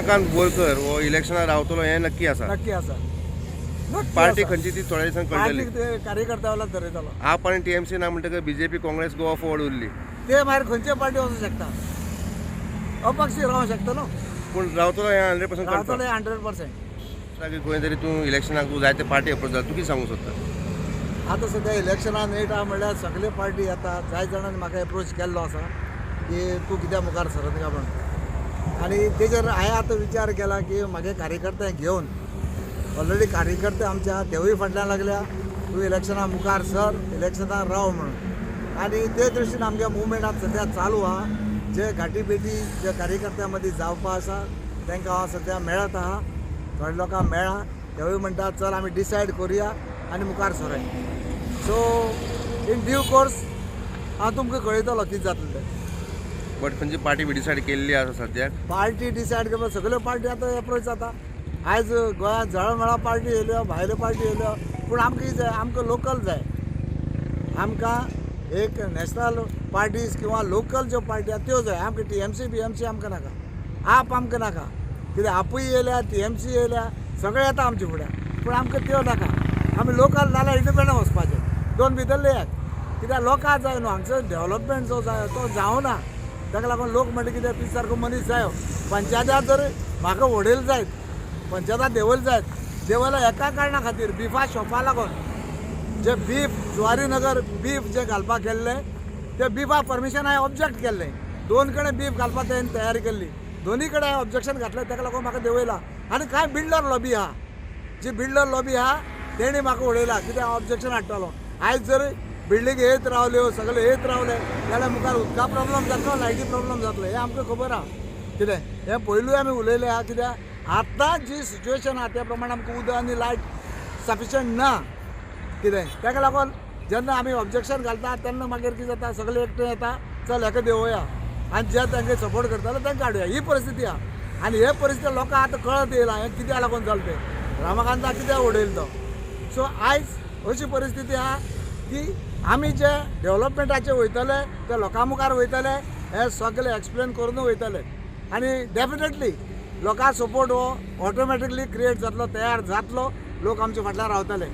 रमाकांत बोरकर हो इलेक्शनाक रावतलो हें नक्की आसा. नक्की आसा. पार्टी खंयची ती थोड्या दिसांनी कळटली. पार्टी कार्यकर्त्या वांगडा थरयतलो. आप आनी टीएमसी ना म्हणटकच बीजेपी, काँग्रेस, गोवा फॉरवर्ड उरली. ते मागीर खंयचे पार्टी वचूंक शकता, अपक्षी रावंक शकता न्हू. पूण रावतलो हें 100% रावतलो 100%. खंय तरी तूं इलेक्शनाक तूं जायते पार्टी अप्रोच जाला, तूं कितें सांगूंक सोदता? आतां सद्या इलेक्शनान नेट आहा म्हणल्यार सगळे पार्टी येता. जायते जाणांनी म्हाका एप्रोच केल्लो आसा की तूं कित्याक मुखार सरना म्हणून. आनी तेजेर हांवें आतां विचार केला की म्हागे कार्यकर्त्यांक घेवन, ऑलरेडी कार्यकर्ते आमच्या तेवूय फाटल्यान लागल्या, तूं इलेक्शना मुखार सर, इलेक्शनाक राव म्हणून. आनी ते दृश्टीन आमगे मुवमेंट आतां सद्या चालू आहा. जे गाठी भेटी जे कार्यकर्त्यां मदीं जावपा आसा तांकां हांव सद्या मेळत आहा, थोडे लोकांक मेळ्ळा, तेवूय म्हणटा चल आमी डिसायड करुया आनी मुखार सरुया. सो इन ड्यू कोर्स हांव तुमकां कळयतलो कितें जातलें तें. बट खंयची पार्टी बी डिसायड केल्ली आसा सद्याक? पार्टी डिसायड करपाक सगळ्यो पार्टी आतां एप्रोच जाता. आयज गोंयांत जळमळा पार्टी येयल्यो, भायल्यो पार्टी येयल्यो, पूण आमकां कितें जाय, आमकां लोकल जाय. आमकां एक नॅशनल पार्टीज किंवा लोकल ज्यो पार्टी आसा त्यो जाय. आमकां टीएमसी बीएमसी आमकां नाका, आप आमकां नाका. कित्याक आपूय येयल्या, टीएमसी येयल्या, सगळे येता आमचे फुड्यान, पूण आमकां त्यो नाका. आमी लोकल नाल्यार इंडिपेंडंट वचपाचें, दोन भितरले एक. कित्याक लोकांक जाय न्हू, हांगसर डेवलपमेंट जो जाय तो जावना. ताका लागून लोक म्हणटा कितें तुजे सारको मनीस जायो. पंचायतान जर म्हाका वडयल जायत, पंचायतान देंवयल जायत, देंवयला एका कारणा खातीर, बिफा शॉपा लागून. जे बीफ जुवारी नगर बीफ जे घालपाक गेल्ले ते बिफा परमिशन हांवें ऑब्जेक्ट केल्लें. दोन कडेन बीफ घालपाक तेणी तयारी केल्ली, दोनी कडेन हांवें ऑब्जेक्शन घातलें, ताका लागून म्हाका देंवयला. आनी कांय बिल्डर लॉबी आहा, जी बिल्डर लॉबी आहा तेणी म्हाका उडयला कित्याक हांव ऑब्जेक्शन हाडटलो. आयज जर बिल्डींग येयत रावल्यो, सगळे येयत रावले जाल्यार मुखार उदका प्रॉब्लम जातलो, लायटी प्रॉब्लम जातलो, हें आमकां खबर आहा. कितें हें पयलूय आमी उलयलें आहा. कित्याक आतां जी सिच्युएशन आहा त्या प्रमाणे आमकां उदक आनी लायट सफिशंट ना. कितें ताका लागून जेन्ना आमी ऑब्जेक्शन घालता तेन्ना मागीर कितें जाता, सगळे एकठांय येता, चल हेका देंवोया आनी जे तांकां सपोर्ट करताले तांकां काडुया. ही परिस्थिती आहा. आनी हे परिस्थिती लोकांक आतां कळत येयला हें कित्याक लागून जालें तें, रमाकांताक कित्याक उडयलो तो. सो आयज अशी परिस्थिती आहा की आमी जे डेवलपमेंटाचे वयतले ते लोकां मुखार वयतले, हे सगळे एक्सप्लेन करून वयतले. आनी डेफिनेटली लोकां सपोर्ट हो ऑटोमॅटिकली क्रिएट जातलो, तयार जातलो, लोक आमच्या फाटल्यान रावतले.